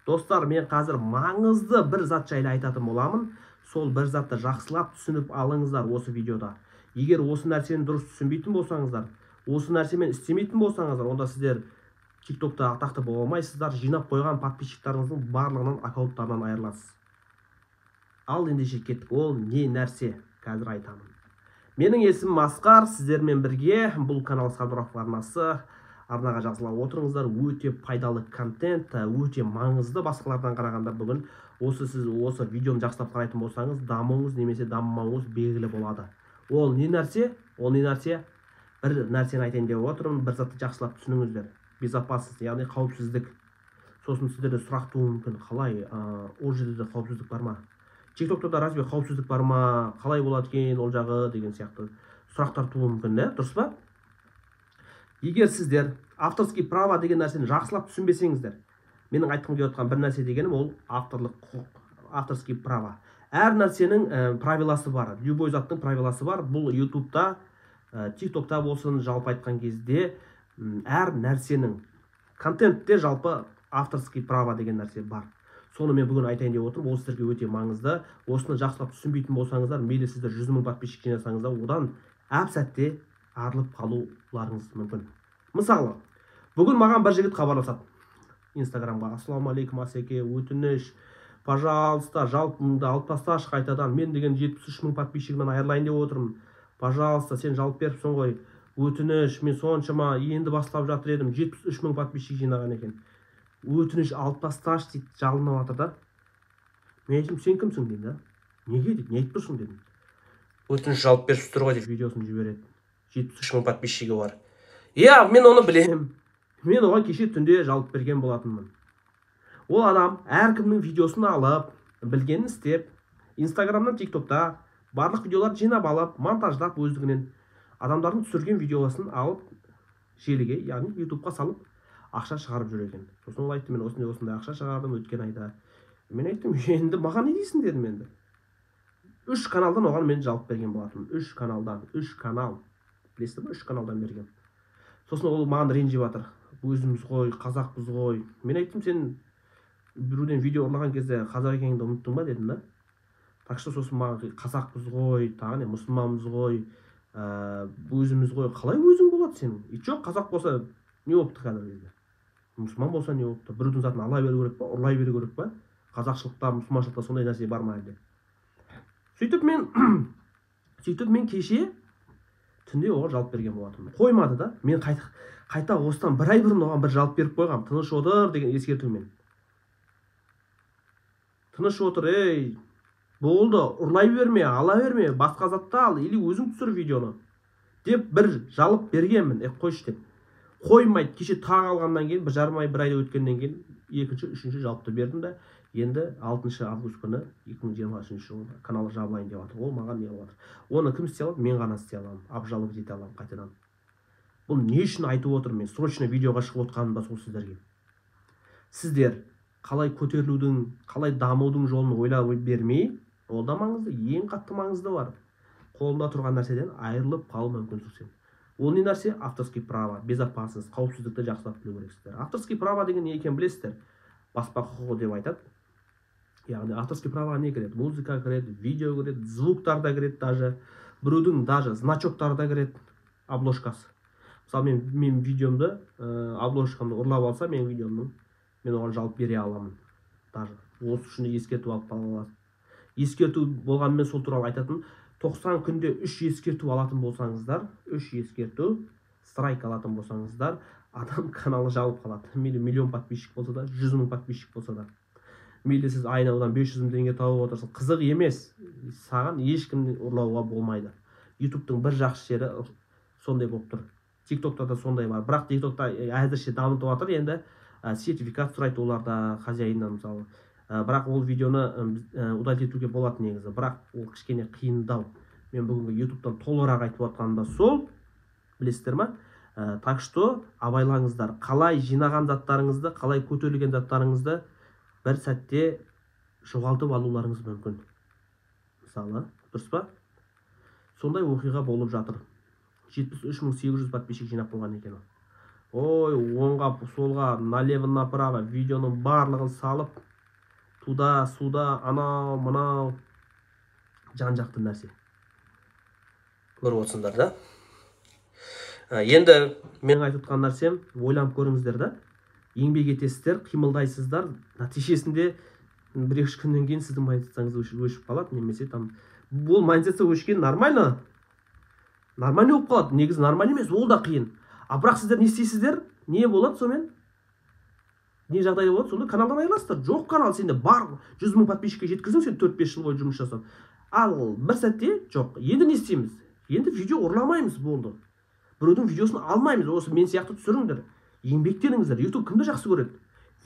Достар, мен қазір маңызды бір зат жайлы айтатын боламын. Сол бір затты жақсылап түсініп алыңыздар осы видеода. Егер осы нәрсені дұрыс түсінбейтін болсаңыздар, осы нәрсемен істемейтін болсаңыздар, онда сіздер TikTokта атақты бола алмайсыздар, жинап қойған подписчиктарыңыздың барлығынан, аккаунттарынан айырыласыз. Ал ендеше кеттік, ол не нәрсе, қазір айтамын. Менің есімім Асқар, сіздермен бірге бұл канал Асқар арнасы. Арнаға жазыла отырыңыздар, өте пайдалы контент, өте маңызды басқалардан қарағанда. Бүгін осы сіз осы видеоны жақсылап қарайтын болсаңыз, дамуыңыз немесе дамымауыңыз белгілі болады. Ол не нәрсе? Ол не нәрсе? Бір нәрсені айтайын деп отырмын, бір затты жақсылап түсініңіздер. Безопасность, яғни қауіпсіздік. Сосын сіздерде сұрақ тууы мүмкін, қалай, ол жерде де қауіпсіздік бар ма? TikTokта да разве қауіпсіздік бар ма? Қалай болады екен ол жағы деген сияқты сұрақтар тууы мүмкін, да? Дұрыс па? Егер сіздер авторский право деген нәрсені жақсылап түсінбесеңіздер, менің айтқым келіп отқан бір нәрсе дегенім ол авторлық құқық, авторский право. Әр нәрсенің правиласы бар, любой заттың правиласы бар. Бұл YouTube'та, TikTok'та болсын, жалпы айтқан кезде әр нәрсенің контентте жалпы авторский право деген нәрсе бар. Соны мен бүгін айтайын деп отырмын, ол сіздерге өте маңызды. Осыны жақсылап түсінбейтін болсаңыздар, мейлі сіздер 100 мың подписчик жинасаңыз да, одан әп сәтте арылып қалуларыңыз мүмкін. Мысалы, бүгін маған бір жігіт хабарласады Инстаграмға. Ассалаумағалейкум, Асеке, өтініш, пожалуйста, жалпымды алып тасташы қайтадан. Мен деген 73 мың подписчигімнен айырылайын деп отырмын. Пожалуйста, сен жалып беріпсің ғой. Өтініш, мен соншама енді бастап жатыр едім, 73 мың подписчик жинаған екен. Өтініш, алып тасташы дейді, жалынып жатыр да. Мен айттым, сен кімсің деймін да. Неге дейді, не айтып тұрсың дедім. Өтініш, жалып беріпсіздер ғой деп видеосын жібереді. 73 мың подписчигі бар. Иә, мен оны білемін. Мен оған кеше түнде жалып берген болатынмын. Ол адам әркімнің видеосын алып, білгенін істеп, Инстаграмнан, TikTokта барлық видеоларды жинап алып, монтаждап, өздігінен адамдардың түсірген видеосын алып, желіге, яғни YouTubeқа салып, ақша шығарып жүр екен. Сосын ол айтты, мен осындай осындай ақша шығардым өткен айда. Мен айттым, енді маған не дейсің дедім енді. 3 каналдан оған мен жалып берген болатынмын. 3 каналдан, 3 канал. Білесіздер ме, 3 каналдан берген. Сосын ол маған ренжіп жатыр. Өзіміз ғой, қазақпыз ғой. Мен айттым, сен біреуден видео ұрлаған кезде қазақ екеніңді ұмыттың ба дедім да. Так что сосын маған қазақпыз ғой, тағы не, мұсылманбыз ғой, өзіміз ғой, қалай өзің болады сенің? И жоқ, қазақ болса не болыпты қазіргі кезде? Мұсылман болса не болыпты? Біреудің затын ала беру керек па, ұрлай беру керек па? Қазақшылықта, мұсылманшылықта сондай нәрсе бар ма әлде? Сөйтіп мен кеше түнде оған жалып берген болатынмын. Қоймады да. Мен қайта осыдан бір ай бұрын оған бір жалып беріп қойғам. Тыныш отыр деген ескертумен. Тыныш отыр, ей, болды, ұрлай берме, ала берме, басқа затты ал, или өзің түсір видеоны деп бір жалып бергенмін, қойшы деп. Қоймайды, кеше тағы алғаннан кейін, 1,5 ай, бір айда өткеннен кейін екінші, үшінші жалыпты бердім да, енді 6 август күні 2023 жылы каналы жабылайын деп жатыр. Ол маған не қылып жатыр? Оны кім істей алады? Мен ғана істей аламын, обжаловать ете аламын қайтадан. Бұл не үшін айтып отырмын мен? Срочно видеоға шығып отқаным да сол сіздерге. Сіздер қалай көтерілудің, қалай дамудың жолын ойлай бермей, ол да маңызды, ең қатты маңызды бар. Қолында тұрған нәрседен айырылып қалу мүмкінсің сен. Ол не нәрсе? Авторский право, безопасность, қауіпсіздікті жақсылап білу керексіздер. Авторский право деген не екенін білесіздер. Баспа құқығы деп айтады. Яғни авторский правоға не кіреді? Музыка кіреді, видео кіреді, звуктар да кіреді даже. Біреудің даже значоктары да кіреді, обложкасы. Мысалы, мен видеомды, обложкамды ұрлап алса, менің видеомның, мен оған жалып бере аламын. Даже осы үшін ескерту алып қала аласың. Ескерту болғанымен, сол туралы айтатын, 90 күнде 3 ескерту алатын болсаңыздар, 3 ескерту, страйк алатын болсаңыздар, адам каналы жабылып қалады. Мейлі миллион подписчик болса да, 100 мың подписчик болса да. Мейлі сіз айына одан 500 мың теңге тауып отырсың, қызық емес. Саған ешкім ұрлауға болмайды. YouTube'тың бір жақсы жері сондай болып тұр. TikTok'та да сондай бар. Бірақ TikTok'та әзірше дамытып жатыр, енді сертификат сұрайды оларда хозяиннан мысалы. Бірақ ол видеоны удалить етуге болады негізі. Бірақ ол кішкене қиындау. Мен бүгінгі YouTube'тан толығырақ айтып жатқаным да сол. Білесіздер ма? Так что абайлаңыздар. Қалай жинаған заттарыңызды, қалай көтерілген заттарыңызды бір сәтте жоғалтып алуларыңыз мүмкін. Мысалы, дұрыс па? Сондай оқиға болып жатыр. 73 800 подписчик жинап қойған екен ол. Ой, оңға, солға, налево, направо видеоның барлығын салып, туда сюда, анау мынау жан жақты нәрсе көріп отырсыңдар да. Енді мен айтып отқан нәрсем, ойланып көріңіздер да. Еңбек етесіздер, қимылдайсыздар, нәтижесінде бір екі үш күннен кейін сіздің монетизацияңыз өшіп қалады. Немесе там бұл монетизация өшкен нормально, нормально болып қалады. Негізі нормально емес, ол да қиын. А бірақ сіздер не істейсіздер? Не болады сонымен? Не жағдай болады сонда? Каналдан айырыласыздар. Жоқ, канал сенде бар, 100 000 подписчикке жеткіздің сен 4-5 жыл бойы жұмыс жасап, ал бір сәтте жоқ. Енді не істейміз? Енді видео ұрламаймыз, болды, біреудің видеосын алмаймыз. Осы мен сияқты түсіріңдер, еңбектеніңіздер. Ютуб кімді жақсы көреді?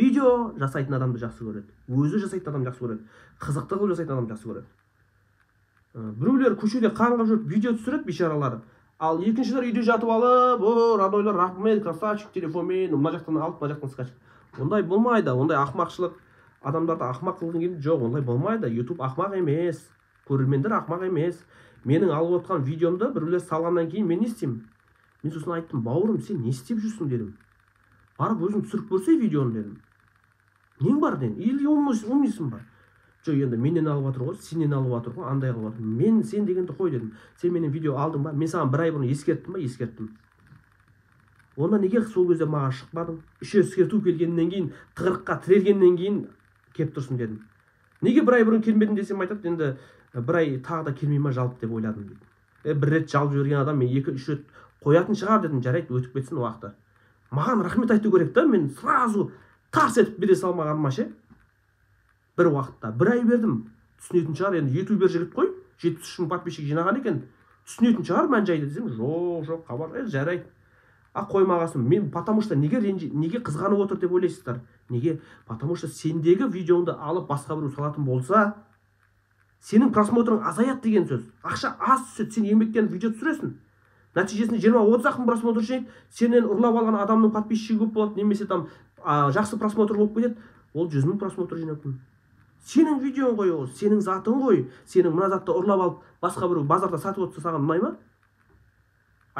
Видео жасайтын адамды жақсы көреді, өзі жасайтын адамды жақсы көреді, қызықты қылып жасайтын адамды жақсы көреді. Біреулер көшеде қаңғып жүріп видео түсіреді, бейшаралар, ал екіншілер үйде жатып алып: «О, роднойлар, рахмет, красавчик», телефонмен мына жақтан алып, мына жақтан скачать. Ондай болмайды, ондай ақымақшылық. Адамдарды ақымақ қылғың келмейді. Жоқ, ондай болмайды. Ютуб ақымақ емес, көрермендер ақымақ емес. Менің алып отқан видеомды біреулер салғаннан кейін мен не істеймін? Мен сосын айттым: «Бауырым, сен не істеп жүрсің?» – дедім. «Барып өзің түсіріп көрсей видеоны», – дедім. «Нең бар?» – дедім. «Или умныйсың ба?» «Жоқ, енді менен алып жатыр ғой, сенен алып жатыр ғой, андай қылып жатыр». «Мен сен дегенді қой, – дедім. – Сен менен видео алдың ба? Мен саған бір ай бұрын ескерттім ба? Ескерттім. Онда неге сол кезде маған шықпадың? Үш ескерту келгеннен кейін, тығырыққа тірелгеннен кейін келіп тұрсың», – дедім. «Неге бір ай бұрын келмедің?» – десем, айтады: «Енді бір ай тағы да келмей ма жалпы деп ойладым», – дейді. «Е, бір рет жалып жіберген адам мен екі үш рет қоятын шығар», – дедім. Жарайды, өтіп кетсін уақыты. Маған рахмет айту керек та, мен сразу тарс етіп бере салмағаныма ше. Бір уақытта бір ай бердім, түсінетін шығар енді, ютубер жігіт қой, 73 000 подписчик жинаған екен, түсінетін шығар мән жайды десем, жоқ, жоқ, хабар. Е, жарайды, а қоймағасын мен, потому что неге ренжи, неге қызғанып отыр деп ойлайсыздар? Неге? Потому что сендегі видеоңды алып басқа біреу салатын болса, сенің просмотрың азаяды деген сөз, ақша аз түседі. Сен еңбектеніп видео түсіресің, нәтижесінде 20-30 ақ мың просмотр жинайды. Сенен ұрлап алған адамның подписчигі көп болады немесе там жақсы просмотр болып кетеді, ол 100 000 просмотр жинап. Сенің видеоң ғой, ол сенің затың ғой. Сенің мына затты ұрлап алып, басқа біреу базарда сатып отырса, саған ұнай ма?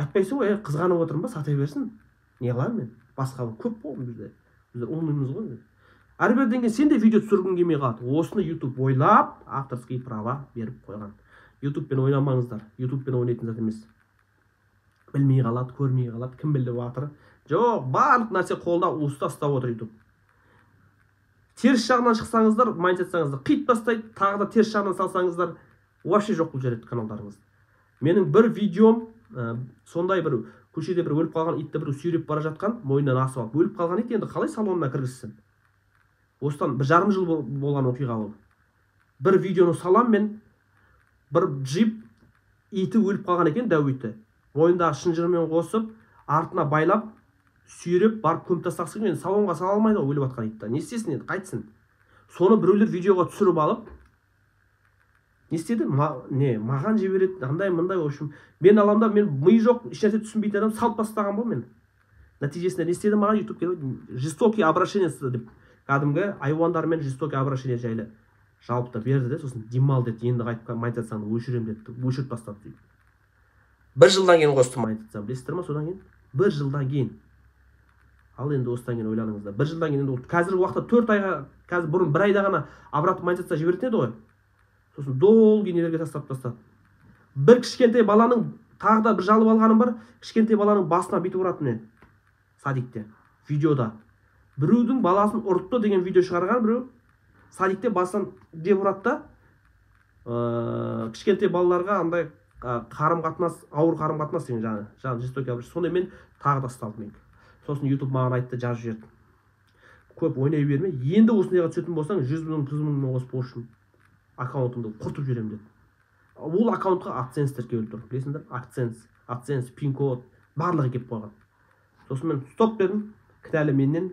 Айтпайсың ғой: «Е, қызғанып отырмын ба? Сата берсін, не қыламын мен? Басқа көп қой бізде, біздер умныймыз ғой». Әрі беріден кейін сен де видео түсіргің келмей қалады. Осыны Ютуб ойлап, авторский права беріп қойған. Ютубпен ойнамаңыздар, Ютубпен ойнайтын зат емес. Білмей қалады, көрмей қалады, кім біліп жатыр? Жоқ, барлық нәрсе қолда, уыста ұстап отыр Ютуб. Теріс жағынан шықсаңыздар, монетизацияңызды қиып тастайды. Тағы да теріс жағынан салсаңыздар, вообще жоқ қылып жібереді каналдарыңызды. Менің бір видеом сондай: бір көшеде бір өліп қалған итті біреу сүйреп бара жатқан, мойнынан асып алып. Өліп қалған ит енді қалай салонына кіргізсін? Осыдан 1,5 жыл болған оқиға ол. Бір видеоны салам мен, бір джип, иті өліп қалған екен, дәу иті, мойнындағы шынжырмен қосып, артына байлап, сүйреп барып көміп тастағысы келген. Енді салонға сала алмайды ғой өліп жатқан итті, не істесін енді, қайтсін? Соны біреулер видеоға түсіріп алып, не істеді? Не маған жібереді, андай мындай. В общем, мен аламын да, мен ми жоқ, ешнәрсе түсінбейтін адам, салып тастаған ғой мен. Нәтижесінде не істеді маған Ютуб? Жестокий обращение деп, кәдімгі айуандармен жестокий обращение жайлы жауап та берді де, сосын «демал» деді, «енді қайтып монетизацияңды өшіремін» деді. Өшіріп тастады. Сөйтіп бір жылдан кейін қосты монетизацияны, білесіздер ма? Содан кейін, бір жылдан кейін. Ал енді осыдан кейін ойланыңыздар, бір жылдан кейін. Енді ол қазіргі уақытта 4 айға, қазір, бұрын бір айда ғана обратно монетизация жіберетін еді ғой. Сосын долгий нелерге тастап тастады. Бір кішкентай баланың, тағы да бір жалып алғаным бар, кішкентай баланың басына бүйтіп ұрады, міне, садикте видеода. Біреудің баласын ұрыпты деген видео шығарған біреу. Садикте басынан деп ұрады да, кішкентай балаларға андай қарым қатынас, ауыр қарым қатынас деген, жаңағы жестокий обращение. Сондаймен тағы да ұсталды менікі. Сосын Ютуб маған айтты, жазып жіберді: «Көп ойнай берме енді, осындайға түсетін болсаң, 100 000, 100 000-мен қосып, в общем, аккаунтыңды құртып жіберемін», – деді. Ол аккаунтқа AdSense тіркеліп тұр, білесіңдер. AdSense, пин код, барлығы келіп қойған. Сосын мен «стоп» дедім, кінәлі менен.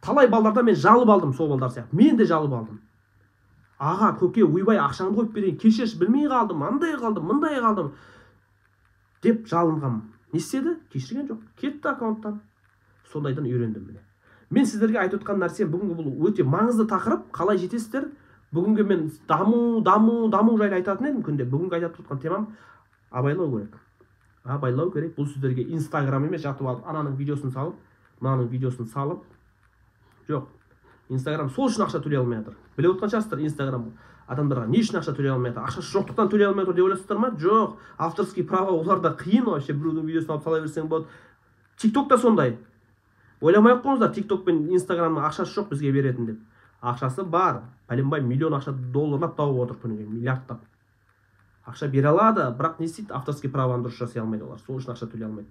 Талай балдардан мен жалып алдым, сол балдар сияқты мен де жалып алдым: «Аға, көке, ойбай, ақшаңды қойып берейін, кешірші, білмей қалдым, андай қалдым, мындай қалдым», – деп жалынғанмын. Не істеді? Кешірген жоқ, кетті аккаунттан. Сондайдан үйрендім. Міне, мен сіздерге айтып отқан нәрсем, бүгінгі бұл өте маңызды тақырып: қалай жетесіздер? Бүгінгі мен даму, даму, даму жайлы айтатын едім күнде. Бүгінгі айтып отқан темам: абайлау керек. Абайлау керек. Бұл сіздерге Инстаграм емес, жатып алып ананың видеосын салып, мынаның видеосын салып. Жоқ, Инстаграм сол үшін ақша төлей алмай жатыр. Біліп отқан шығарсыздар, Инстаграм адамдарға не үшін ақша төлей алмай жатыр? Ақшасы жоқтықтан төлей алмай жатыр деп ойлайсыздар ма? Жоқ, авторский право оларда қиын вообще, біреудің видеосын алып сала берсең болады. Тикток та сондай. Ойламай ақ қойыңыздар, Тикток пен Инстаграмның ақшасы жоқ бізге беретін деп. Ақшасы бар. Пәленбай миллион ақша долларлап тауып отыр күніге, миллиардтап. Ақша бере алады, бірақ не істейді? Авторский правоны дұрыс жасай алмайды олар. Сол үшін ақша төлей алмайды.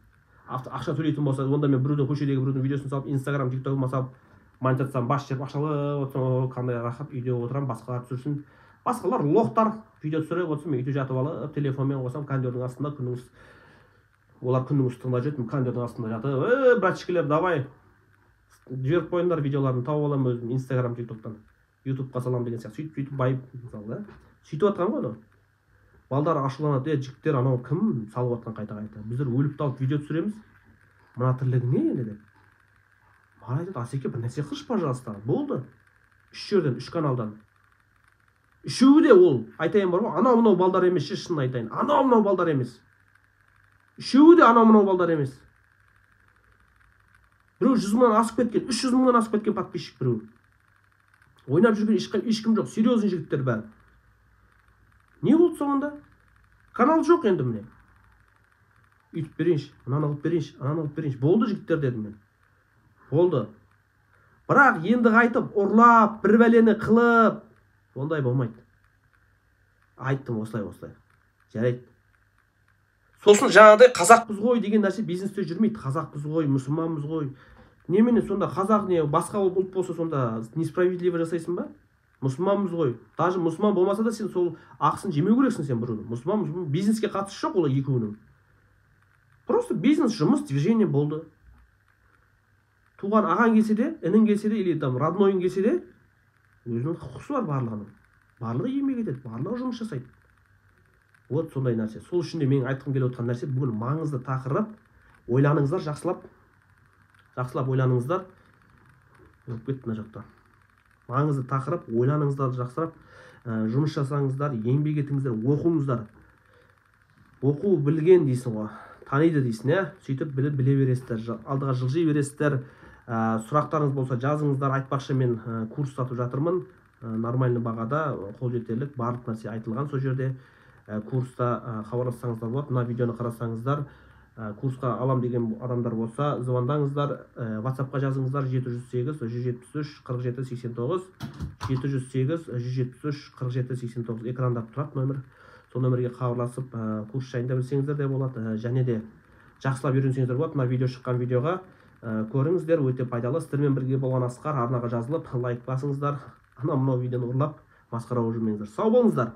Ақша төлейтін болса, онда мен біреудің, көшедегі біреудің видеосын салып, Инстаграм, Тиктогыма салып, монетизацияны бас жеп, ақша алып отырсам, қандай рахат, үйде отырамын, басқалар түсірсін. Басқалар лохтар видео түсіріп отырсын, мен үйде жатып алып, телефонмен қосамын, кондердің астында күннің, олар күннің ыстығында жүреді, мен кондердің астында жатып, ей, братишкалер, давай, жіберіп қойыңдар видеоларын, тауып аламын өзім Инстаграм, Тиктоктан, Ютубқа саламын деген сияқты. Сөйтіп сөйтіп байып, мысалы, да, сөйтіп жатқан ғой анау. Балдар ашуланады: е, жігіттер, анау кім салып жатқан қайта қайта, біздер өліп талып видео түсіреміз, мына тірлігі не енді деп. Маған айтады: асеке, бір нәрсе қылшы, пожалуйста. Болды, үш жерден, үш каналдан, үшеуі де ол, айтайын бар ғой, анау мынау балдар емес ше, шынын айтайын, анау мынау балдар емес, үшеуі де анау мынау балдар емес. Біреу 100 мыңнан асып кеткен, 300 мыңнан асып кеткен подписчик біреу. Ойнап жүрген ешкім жоқ, серьезный жігіттер бәрі. Не болды соңында? Канал жоқ енді. Міне, үйтіп берейінші, мынаны қылып берейінші, ананы қылып берейінші. Болды, жігіттер, дедім мен, болды. Бірақ енді қайтып ұрлап, бір бәлені қылып, ондай болмайды. Айттым осылай осылай, жарайды. Сосын жаңағыдай қазақпыз ғой деген нәрсе бизнесте жүрмейді. Қазақпыз ғой, мұсылманбыз ғой, немене сонда қазақ не, басқа ұлт болса, сонда несправедливо жасайсың ба? Мұсылманбыз ғой. Даже мұсылман болмаса да, сен сол ақысын жемеу керексің сен біреудің. Мұсылман, мұсылман, бизнеске қатысы жоқ ол екеуінің. Просто бизнес, жұмыс, движение, болды. Туған ағаң келсе де, інің келсе де, или там роднойың келсе де, өзінің құқысы бар барлығының. Барлығы еңбек етеді, барлығы жұмыс жасайды. Вот сондай нәрсе. Сол үшін де менің айтқым келіп отқан нәрсе, бүгін маңызды тақырып, ойланыңыздар жақсылап, жақсылап ойланыңыздар. Болып кетті мына жақта. Маңызды тақырып, ойланыңыздар жақсылап, жұмыс жасаңыздар, еңбек етіңіздер, оқыңыздар. Оқу білген дейсің ғой, таниды дейсің, иә. Сөйтіп біліп біле бересіздер, алдыға жылжи бересіздер. Сұрақтарыңыз болса, жазыңыздар. Айтпақшы, мен курс сатып жатырмын, нормальный бағада, қол жетерлік, барлық нәрсе айтылған сол жерде. Курста хабарлассаңыздар болады. Мына видеоны қарасаңыздар, курсқа алам деген адамдар болса, звондаңыздар, Ватсапқа жазыңыздар: 708 173 47 89, 708 173 47 89. Экранда тұрады нөмір. Сол нөмірге хабарласып, курс жайында білсеңіздер де болады, және де жақсылап үйренсеңіздер болады. Мына видео шыққан видеоға көріңіздер, өте пайдалы. Сіздермен бірге болған Асқар. Арнаға жазылып, лайк басыңыздар. Анау мынау видеоны ұрлап, масқара болып жүрмеңіздер. Сау болыңыздар.